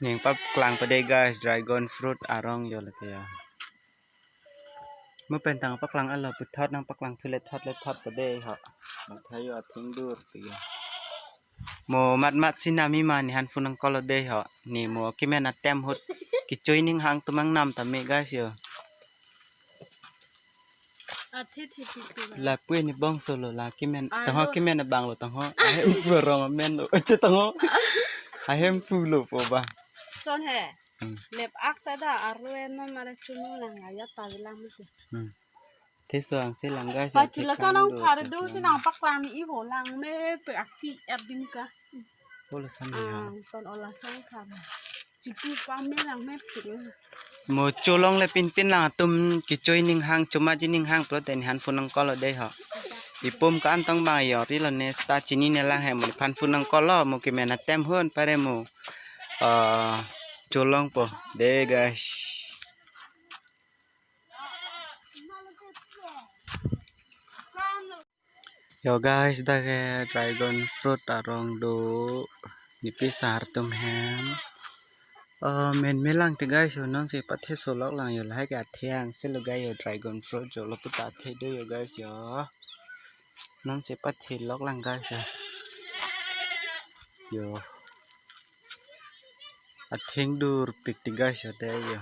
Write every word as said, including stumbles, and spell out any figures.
Ning paklang pade guys, dragon fruit arong yo lake ya. Mo pen tang paklang alo puthot nang paklang thu le thot le thot pade ho. Matha yo atheng dur pi ya. Mo mat mat sinami ma ne han phun nang kolo de ho. Ne mo kimen atem ahut kechoi ning hang tumang nam tame guys yo. Athe the the the. La pue ni bong solo la kimen. Alo. Tangho kimen abang lo tangho. Ahem pu arong amen lo. Che tangho. Ahem pu lo po ba. Son he. Hmm. Lep ak ta da arlo en non mare chunu nang aya ta lang mo si. Hmm. Theso ang si lang guys. Pa chula son ang phar do si nang paklang ni iho lang me pe aki er dim ka. Bolo san ya. Ah, son ola sang kha. Chipu pa me lang me pin. Mo cholong le pin pin lang atum kechoi ning hang choma ji ning hang pulote ne han phun nang kolo de ho. Ipum ka an tong bang yo ri lo ne sta chini ne lang he mo ne phan phun nang kolo mo kimen atem ahut pare mo. Ah, cholong po de guys. Yo guys, dak ke dragon fruit arong do nipi sar tum hem. Eh, men melang te guys, yo non si pathe solok lang yo lahai ke athe ang si lo guys yo dragon fruit jo lo puta athe do yo guys yo. Non si pathe lok lang guys yo. Yo. Atheng dur pik te guys yo te yo.